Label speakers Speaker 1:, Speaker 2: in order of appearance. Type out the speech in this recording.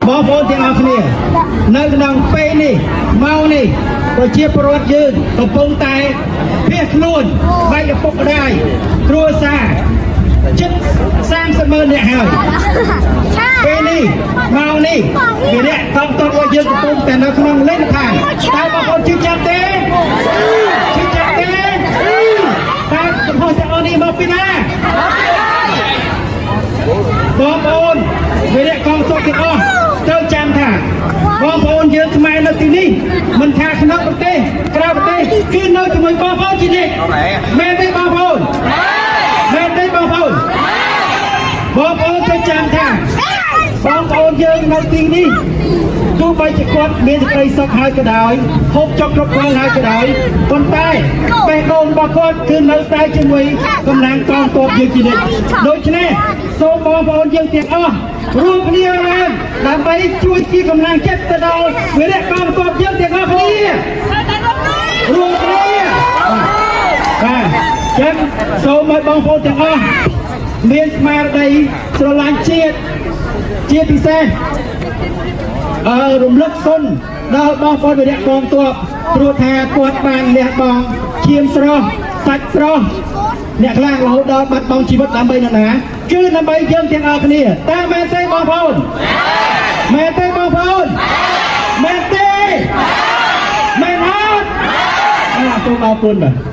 Speaker 1: បងប្អូនទាំងអស់គ្នានៅក្នុងពេលនេះម៉ោងនេះប្រជាពលរដ្ឋយើងកំពុងតែភៀសខ្លួនបែកឪពុកម្ដាយគ្រួសារជិត30ម៉ឺននាក់ហើយពេលនេះម៉ោងនេះវីរៈកងទ័ពរបស់យើងកំពុងតែនៅក្នុងលេនឋានតើបងប្អូនជឿចាប់ទេជឿចាប់ទេតើកំហុសទាំងអស់នេះមកពីណា បងប្អូនវីរៈកងទ័ពទាំងអស់ត្រូវចាំថាបងប្អូនយើងខ្មែរនៅទីនេះមិនថាក្នុងប្រទេសក្រៅប្រទេសគឺនៅជាមួយបងប្អូនជានិច្ចមែនទេបងប្អូនមែនទេបងប្អូនបងប្អូនត្រូវចាំថាបងប្អូនយើងនៅទីនេះទោះបីជាគាត់មានសេចក្តីសុខហើយក៏ដោយហូបចុកគ្រប់គ្រាន់ហើយក៏ដោយប៉ុន្តែបេះដូងរបស់គាត់គឺនៅតែជាមួយកម្លាំងកងទ័ពយើងជានិច្ចដូច្នេះសូមបងប្អូនយើងទាំងអស់រួមគ្នាឡើងដើម្បីជួយជាកម្លាំងចិត្តទៅដល់វីរៈកងទ័ពយើងទាំងអស់គ្នារួមគ្នាបាទចឹងសូមឲ្យបងប្អូនទាំងអស់មានស្មារតីស្រឡាញ់ជាតិជាពិសេស អឺរំលឹកគុណដល់បងប្អូនវីរៈកងទ័ពព្រោះថាគាត់បានលះបង់ឈាមស្រស់សាច់ស្រស់អ្នកខ្លះរហូតដល់បាត់បង់ជីវិតដើម្បីនរណាគឺដើម្បីយើងទាំងអស់គ្នាតើមែនទេបងប្អូនមែនទេបងប្អូនមែនទេមែនអត់អាសូមអរគុណបាទ។